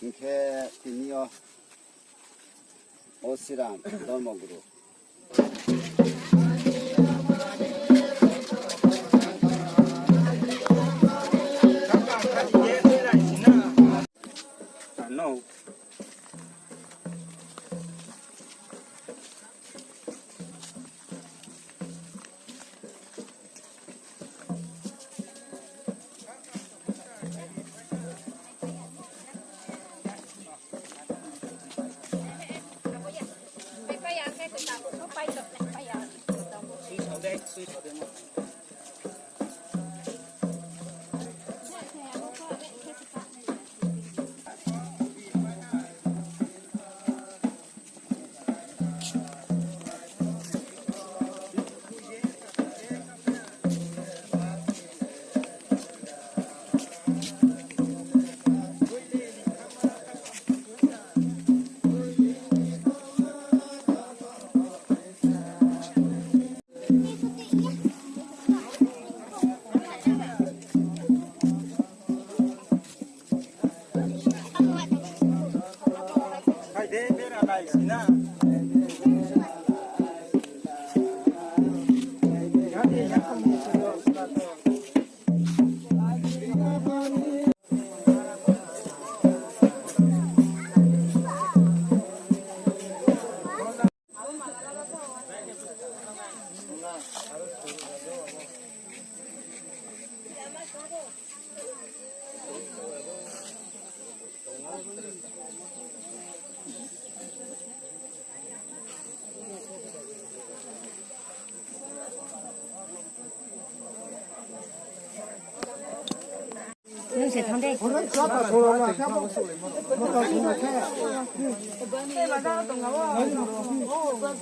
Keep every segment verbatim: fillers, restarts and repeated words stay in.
Hing khe tini yo Osiram Dormo Guru.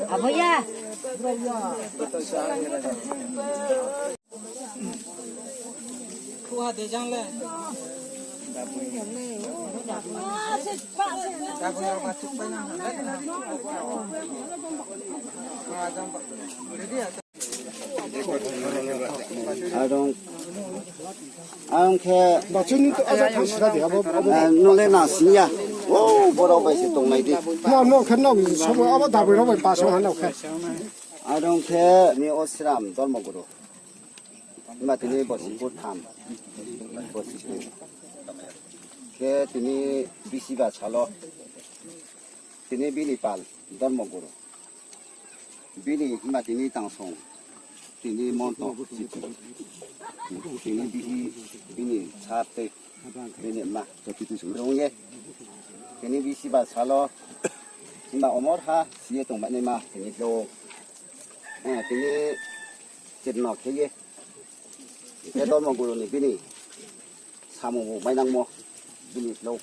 Abo ya. Khuha de jang le. Arong, arong khe, nung le na sing ya. O, borok bai se tonglai di. Nung khe nung sabo abo daboi rok bai pasong ha nung khe. Arong khe ni Osiram Dormo Guru. Himba tini bosi kurtham, bosi khe tini bisi ba salo, tini bini pal Dormo Guru. Bini himba tini tangsong, tini monto, tini bihi, bini sap tei, bini ma, rung ye. Tini bisi ba salo, himba omor ha, si ye tongmanaima, tini khe o, eh, tini chirno khe ye. Khe Dormo Guru ni bini samung bo mainangmo, bini khe o,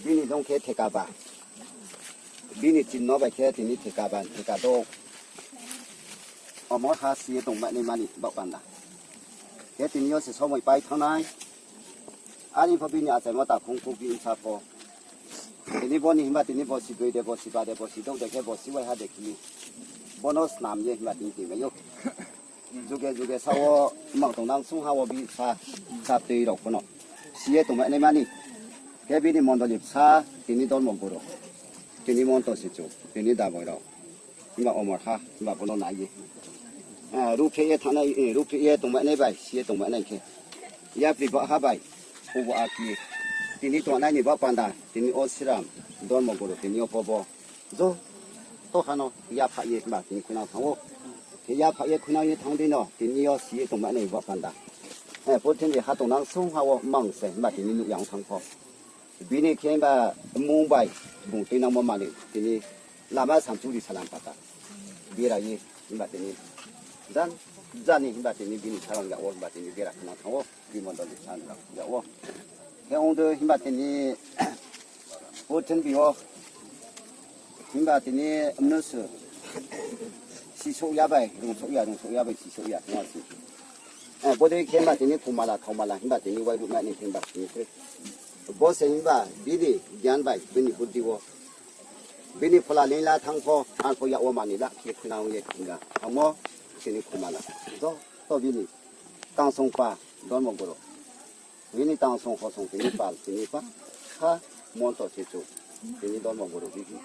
bini dong khe theka ba. Bini chinno bai khe tini theka ba, theka do. Omor ha si ye tongmanaimani baoh panda. Khe tini yo se somoi pai thangnai. Ani pho bini achaimo ta khung khuk bini sa pho. Tini bo ni himba tini bo si doi de, bo si ba de, bo si dok de khe bo si wai ha de kini. Bono snam ye himba tini twi mai ou. Juge juge sa wo mang tongnang sung ha wo bi sa, sa twi rok pho no. Si ye tongmanaimani. Khe bini mondoli sa, tini Dormo Guru. Tini monto sichu, tini daboi rok. Himba omor ha, himba bono nai ye. Ah, ruhphreh ye thangnai, eh, ruhphreh ye tongmanai bai, si ye tongmanai khe. Yapri bo ha bai, ubo a khe. Tini tongnai ni bo panda, tini Osiram, Dormo Guru, tini yo pho bo. Joto ha no yapha ye himba tini khuinang thanng ou. Khe yapha ye khuinang ye thanng di no, tini yo si ye tongmanai bo panda. Eh, purthimbi ha tongnang sung ha wo mang se, himba tini nuh yang thanng pho. Bini khe himba mung bai bung tuinangmo manoi tini lama samchuri salam pata. Bera ye himba tini jan jani himba tini bini sarang yag wo himba tini bera khna thanng ou, bini mondoli sarang yag wo. Khe ong do himba tini purthimbi yo himba tini mnusu sisouh ya bai, rungsouh ya, rungsouh ya bai, sisouh ya, tong si. Eh, bodei khe himba tini khumala, thaumala, himba tini wairuh nai ni himba tini khe. Bo se himba bini gyan bai, bini buddhi wo. Bini phola leingla thanng pho, ang pho yak wo mani la, khe khunang ye himba. Thanngmo, tini khumala. Joto bini. Tangsong pa, Dormo Guru. Bini tangsong hosong tini pal, tini pa. Kha, monto se chung. Tini dormo guru bihi.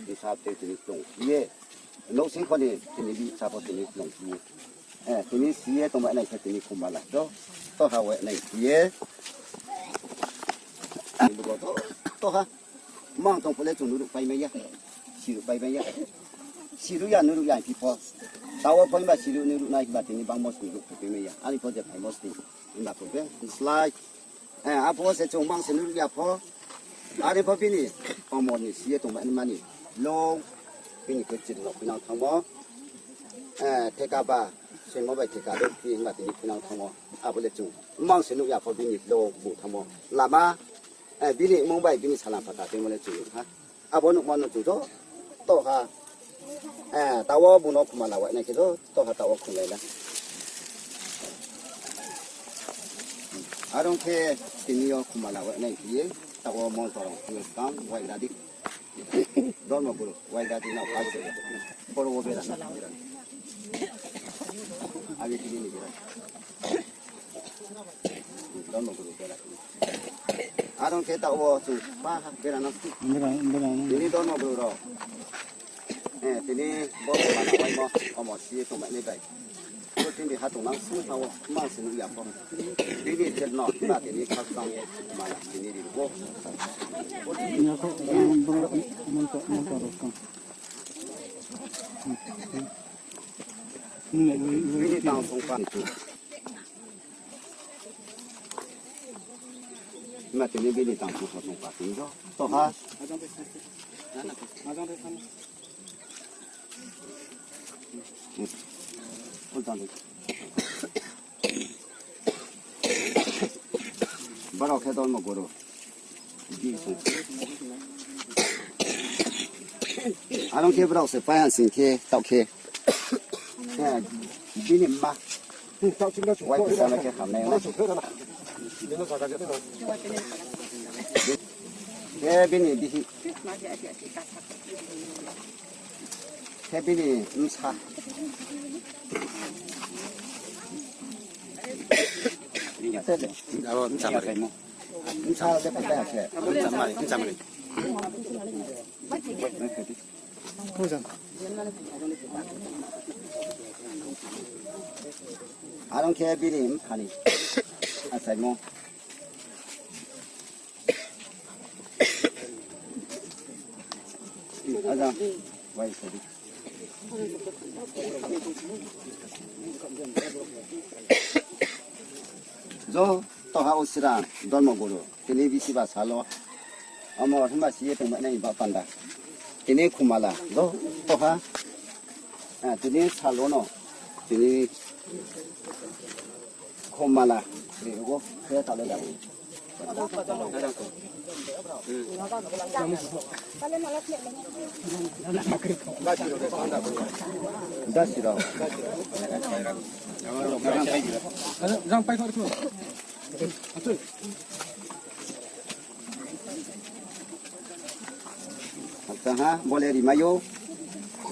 Hisab te tini chung ye. Nouhsing pho ni tini bihih sa pho tini chung ye. Eh, tini si ye tongma nai khe tini khumala. To, to ha we nai si ye. Tini bo to, to ha. Mang tong pho le chung nuruh pai mai ya. Siruh pai mai ya. Siruh ya, nuruh ya, hing phi pho. Taoh wo pho himba siruh nuruh nai himba tini bangmo sni ruh pai mai ya. Ani pho je phaimo sni. Himba pho be, slái. Eh, aphuh wo se chung mang se nuh ya pho. Are pho bini omor ni si ye tongma ni mani. Long, bini khe chiri no khuinang thangmo. Eh, theka ba, soimo bai theka de, bini ma tini khuinang thangmo. Abo le chung mang se nuh ya pho bini long bu thangmo. Lama, eh, bini mung bai bini salam pha ka tongmo le chung nuh ha. Abo nuhmo no chung joto ha. Eh, taoh wo bung no khumala wainai khe joto ha taoh wo khumlai la. Are ong khe tini yo khumala wainai khe ye taoh wo montor rao khe skang waigra di. Dormo guru waigra di nao kal se. Boro wo bera na bera. Age tini ni bera. Dormo guru bera. Are ong khe taoh wo chung pa ha bera na. Bera, bera na. Tini dormo guru rao. Eh, tini bo mala waimo, omo si ye tongma ni bai. Bo tini ha tong nang sung ha wo, mang se nuh ya pho. Tini chet no, na tini khakchang ye, mala tini ri bo. Nyakho, bro, montor, montor rao skang. Bini tang sung pan tu. Ma tini bini tang sung sung pa tini jo. To ha. Boro khe dormo guru. Are ong khe brao se pai ha sing khe, taoh khe. Eh, bini ma. Wai pisa na khe hamnai na. Khe bini bihi. Khe bini bsa. Abo bsa mari. Bsa le phailai ha khe. Bsa mari, bsa mari. Are ong khe bini mpha ni achaimo. Aja, wai sadi. Joto ha o sira dormo guru. Tini bisi ba salo. Omo himba si ye tongma nai ba panda. Tini khumala. Joto ha. Ah, tini salo no. Tini khumala. Ri rugo. Khe talo da. Dasi rao. Acha ha, bo le rimai ou.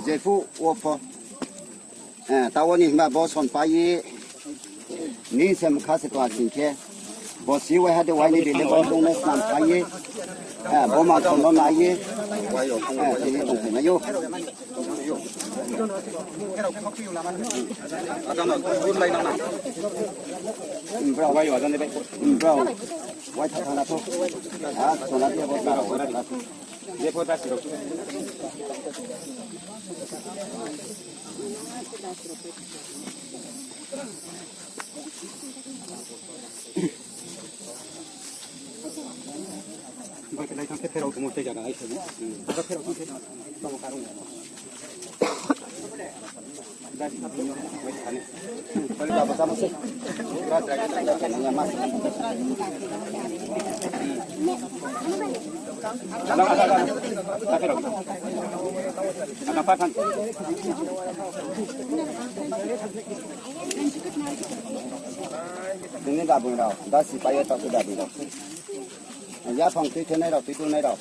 Jephuh wo pho. Eh, taoh wo ni himba bo son pai ye. Ni se mkha se tong ha sing khe. Bo si wai ha de wai ni de le bo dong ne snam pai ye. Eh, bo ma son no nai ye. Eh, tini tong se nai ou. Brao. Brao. Wai tha tha na tho. Ah, sona dia bo brao. Tini dabung rao, da sipai ye taoh khe dabung rao. Yaphang tui thenai rao, tui dungnai rao.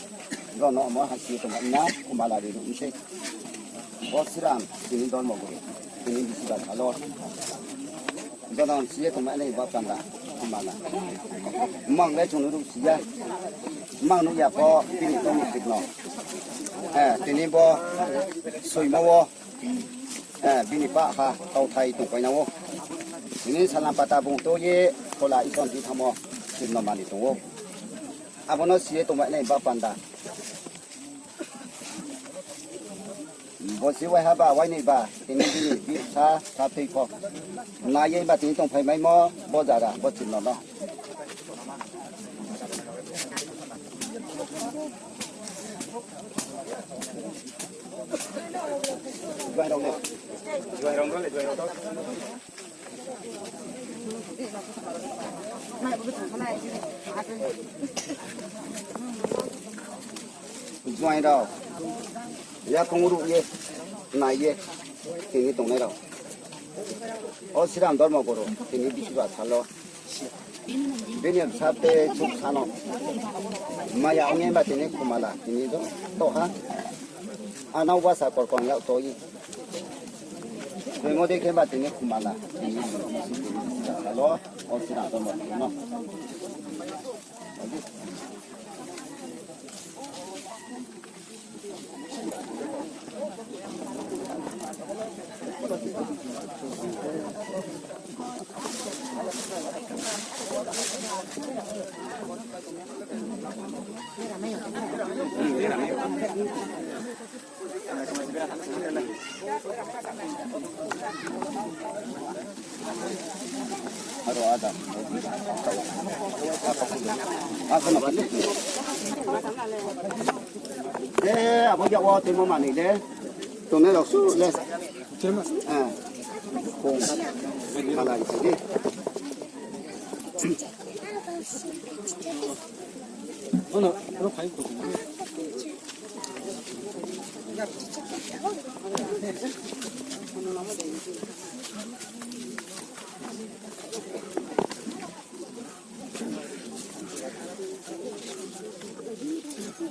Rao no omo hasi tongma na, khumala ri ruh mi sei. Bo sira tini dormo guru, tini bisi ba salo. Jonom si ye tongma nai ba panda. Mala. Mang le chung no ruh si ya. Mang nuh ya pho, bini tong ni thik no. Eh, tini bo soimo wo, eh, bini pah ha, kauthai tongpai nang ou. Tini salam pata bung to ye, phola Isor ni thamo, thik no mani tong ou. Abo no si ye tongmai nai ba panda. Bo si wai ha ba, wai ni ba, tini bini bsa, sa tui pho. Na ye ba tini tongphai maimo, bo zaga, bo chim no no. Juaing rao le. Juaing rao le, juaing rao. Juaing rao, yakoung ruh ye, nai ye, tini tongnai rao. O Sram Dormo Guru, tini bisiba sal wo. Bini bsa tei chuk sa no. Maya ong ye ba tini khumala, tini joto ha. Anao basa korkong yag to ye. Soimo dei khe ba tini khumala, tini bisiba sal wo, o Sram Dormo Guru no. Eh, abo ya wo temo mani le. Tongnai rao su le. Eh. Kong. Malai se de.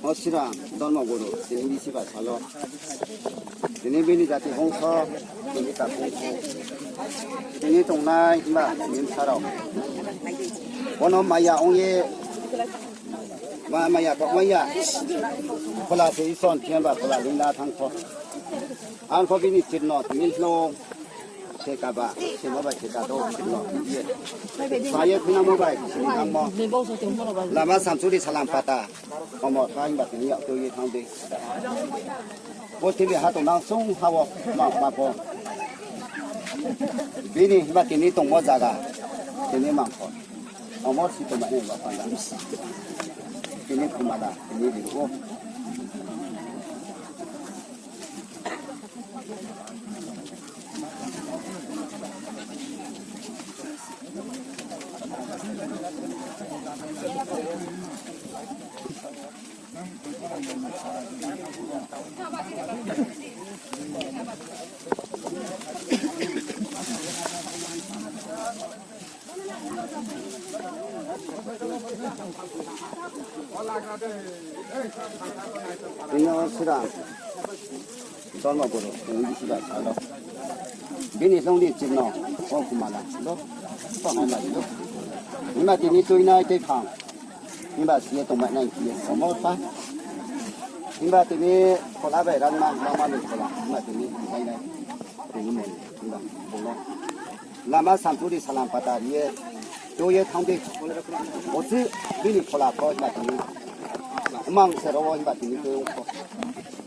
O Sram Dormo Guru, tini bisiba sal wo. Tini bini jati bongso, tini ta bongso. Tini tongnai himba tini bsa rao. Bono maya ong ye, ma-, maya kok maya. Phola se Isor ni thing ba phola lina thang kho. Ang kho bini chit no tini hlo. Seka ba, sema ba seka do, sino. Sa ye khunamo bai, sinamo. Lama samsuri salam pata. Omo kha himba tini yak tui ye thang dei. Bo tini ha tong nang sung ha wo, ma, ma bo. Bini himba tini tongmo zaga, tini mangkho. Omo si tongmai nai ba panda. Tini khumada, tini biru. Tini o Sram Dormo Guru, tini bisiba sal wo. Bini song di chino, o khumala, do, tongmai do. Himba tini tuinai tei phang. Himba si ye tongmai nai khe ye, omo pha. Himba tini phola bai rangma, rangma ni phola. Himba tini bai nai. Tini moni, himba, bung no. Lama samsuri salam pata ri ye, tui ye thang di. Bo si bini phola kho himba tini. Mang se ro wo himba tini tui ong kho.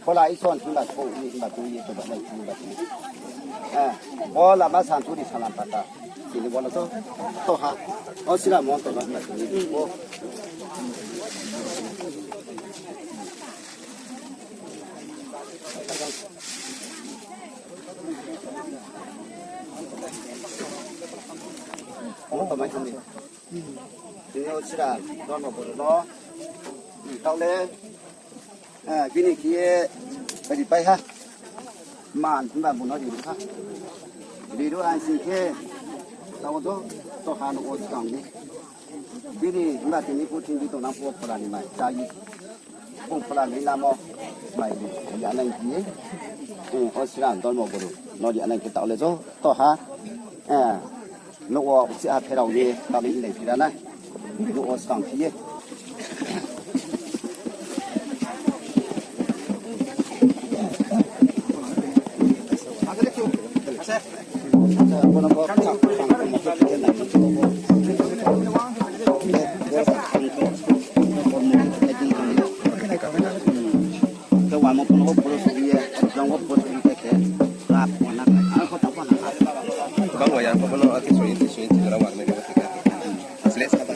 Phola Isor himba kho, himba tui ye tongmai nai himba tini. Eh, bo lama samsuri salam pata. Tini bo no to, to ha. O Sram mo to no himba tini. Bo. Omo tongmai thang di. Tini o Sram Dormo Guru no. Taoh le, eh, bini khe ye ripai ha. Man himba bung no ri ha. Ri ru ang sing khe, taoh do, to ha no o skang ni. Bini himba tini purthimbi tongnang phuh wo phola ni mai, chá ye. Bung phola ni lamo, mai ri, ri anai khe ye. Eh, o Sram Dormo Guru no ri anai khe taoh le joto ha. Eh, Nouh wo uchih ha pherao ye, kami hinglai phira na. Nouh wo skang phi ye. Bang wa yang pho no ake soin ti soin ti jora war mai khe. Select sa ba.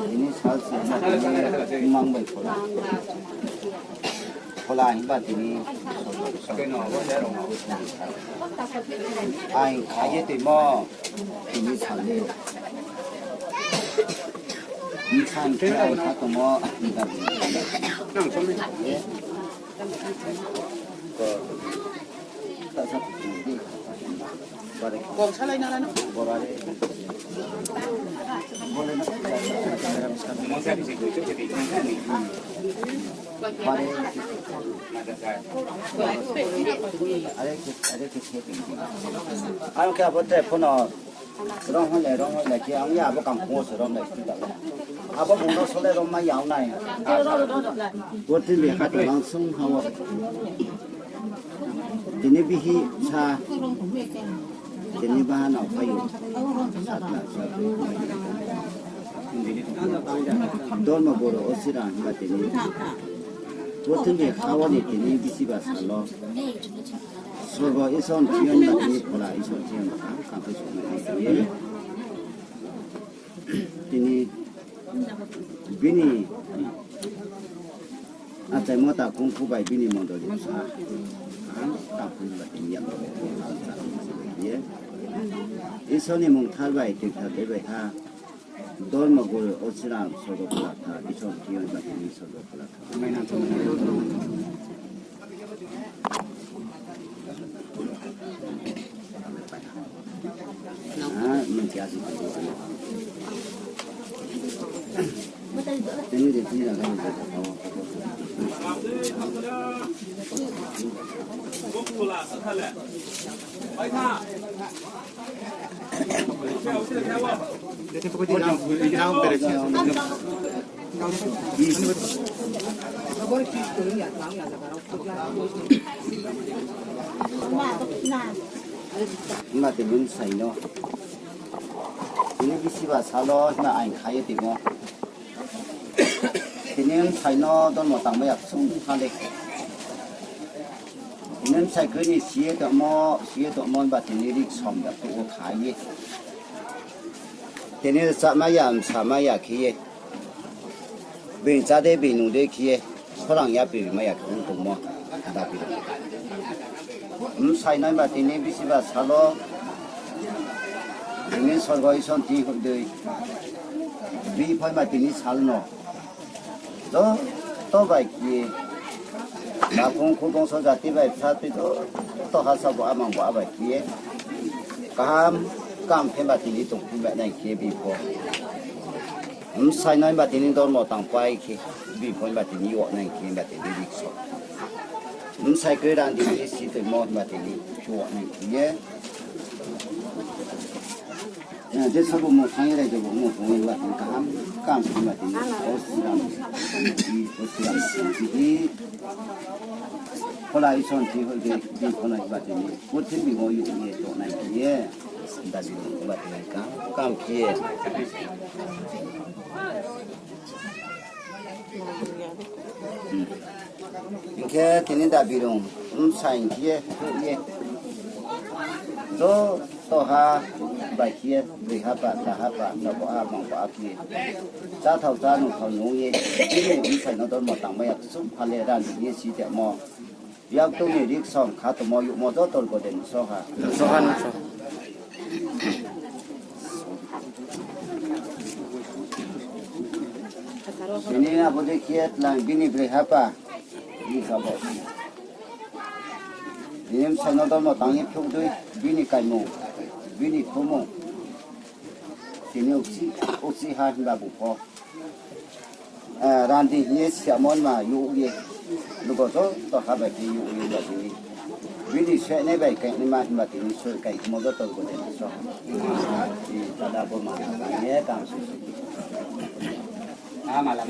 Tini sal se mang bai phola. Phola himba tini. Ai, khaye timo. Tini sal le. Bsa khe ai kha tongmo. Kong salai na na no. Ang khe abo te phono. Rong hoi lai, rong hoi lai khe, ang ya abo kangkhong wo se rong lai, sini da lai. Abo bung no sole rong mai ya nai. Bo tini ha to langsung ha wo. Tini bihi sa. Tini baha no phayu. Sa ta, sa ta. Dormo boro o sira himba tini. Bo tini ha wo ni tini bisi ba salo. Sorgo Isor ni thing yo tini phola Isor thing yo kha, kangkhe song ni thing yo. Tini bini achaimo ta kungphu bai bini mondoli bsa, kangkhe ba tini yag ye. Isor ni mung thar bai tui thar bai ha. Dormo guru Osiram sorgo phola tha, Isor thing yo ba tini sorgo phola tha. Ah, mungkin asing. Himba tini bsai no, tini bisiba salo himba aing kha ye tongmo. Tini bsai no dormo tangmai ya ksung ha le. Tini bsai kroi ni si ye tongmo, si ye tongmo himba tini rik som ya phuh wo kha ye. Tini rchahmai ya, msamai ya khe ye. Being chá de, being nung de khe ye, khorang ya piri mai ya khe ong tongmo, dabi rung. Bsai no himba tini bisiba salo, tini sorgo Isor ni thing hoih dei, bipho himba tini sal no, joto bai khe ye, baphung khubongso jati bai bsa tui joto ha sabo amang bo abai khe ye, kaham kaham khe himba tini tongphi bai nai khe bipho. Bsai no himba tini dormo tangpai khe, bipho himba tini yo nai khe himba tini rikso. Bsai kroi rang di ni si toimo himba tini yo nai khe ye. Eh, je sabo mo thang ye rai jabo mo tong ye himba tini kaham, kaham himba tini. O Siram, o Siram, tini. Phola Isor ni thing hoih dei, bipho no himba tini. Purthimbi wo yo ye tongnai khe ye. Dabi rung himba tini kaham, kaham khe ye. Hmm. Hing khe tini dabi rung, bsai hing khe ye, phuh ye. Joto ha bai khe ye, broi hapha, ta hapha, sabo ha, mangpha ha khe ye. Cháthao chá, nungthao nung ye. Tini bsai no dormo tangmai ya ksung ha le rang di ye si tongmo. Yak tong ni riksom kha tongmo youhmo joto ni gode ni soha. Soha ni soha. Tini abo dei khe ye tlang bini broi hapha. Bini sabo. Tini bsai no dormo tang ye phuh dei, bini kaimung, bini khumung. Tini uchih, uchih ha himba bung pho. Eh, randi hing ye siamo ma youh ye. Lugo joto ha bai khe youh ye ba tini. Bini seh nai bai kainai ma himba tini soi kaimo joto lugo de so. Tini tada bo ma ye kam sui sui. Ah, malam.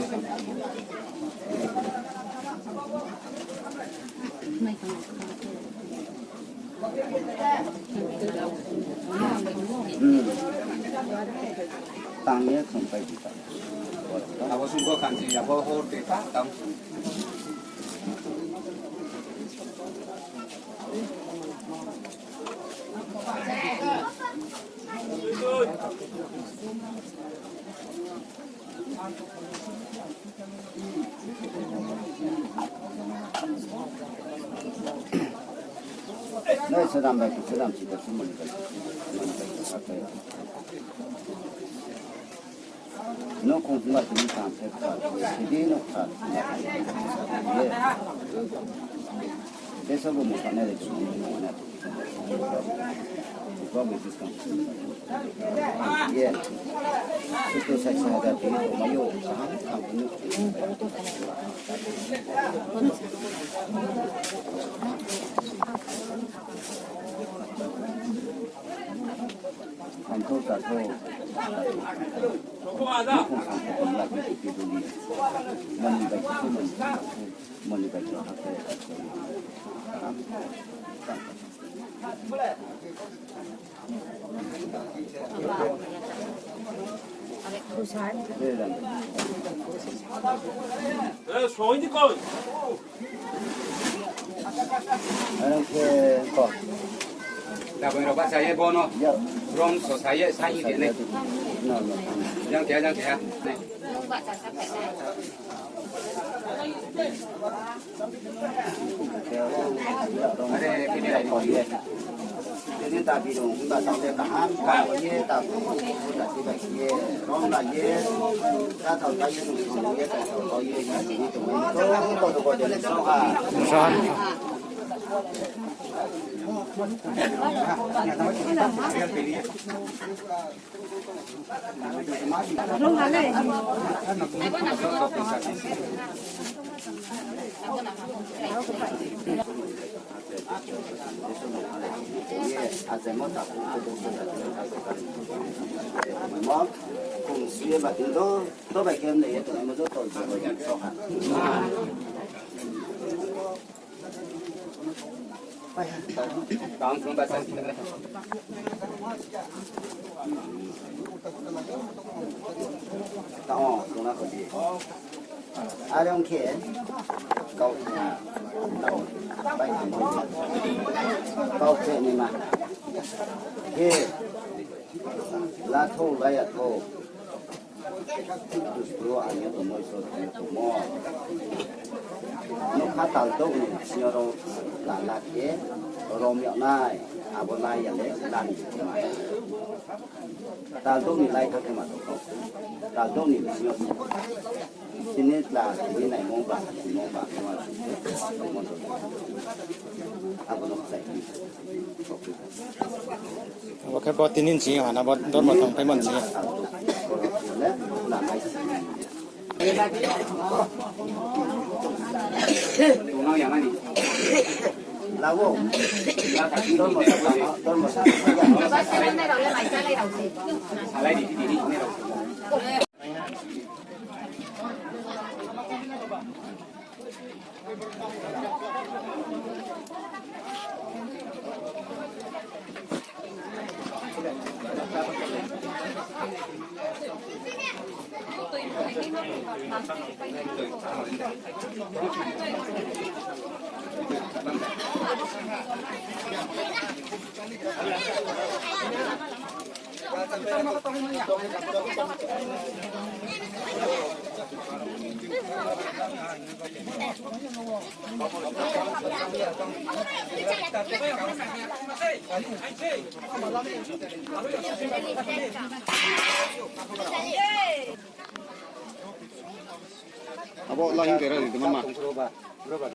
Hmm. Tang ye khongpai di ta. Abo sungko khansi abo hor de ta tang. Nai se ram bai, se ram si, se mani bai, mani bai, sa bai. No kong huma tini tang se kha, sidi no kha. Ye. Desa bo mo kha nai de, mo na. Ye. Sutu sai sa da ti ko ma yo sa ha ka bu nu. Kan to sa to. Mani bai ko mani. Mani bai ko ha ko. Daboi rok bahcha ye bono. Rom so sa ye, sa ye khe nai. Jang khe, jang khe. Are, kini dabi rung himba tang le kaham, kaham ye, ta bu, bu, ta si bai ye, rong la ye, ta thao ta ye, nung thao ye, ta thao ta ye, ta si ni tong ye, to, to, to, to, de, so ha. So ha. Are ong khe, kau, kau khe ni ma. Khe, la thou, la ya thou. Dusro ang yo tongmo, Isor ang yo tongmo. Nokha taldouh ni sing yo ro lala khe rom yag nai, abo lai ya le lani tongnai. Taldouh ni lai tha khe ma tong kau. Taldouh ni sing yo tini tla, tini naimung ba, tini ba, tongmo tong. Abo no kchai. Abo khe bo tini ni sing yo hana bo dormo thang phaimo ni sing yo. Abo la hing tera di teman ma.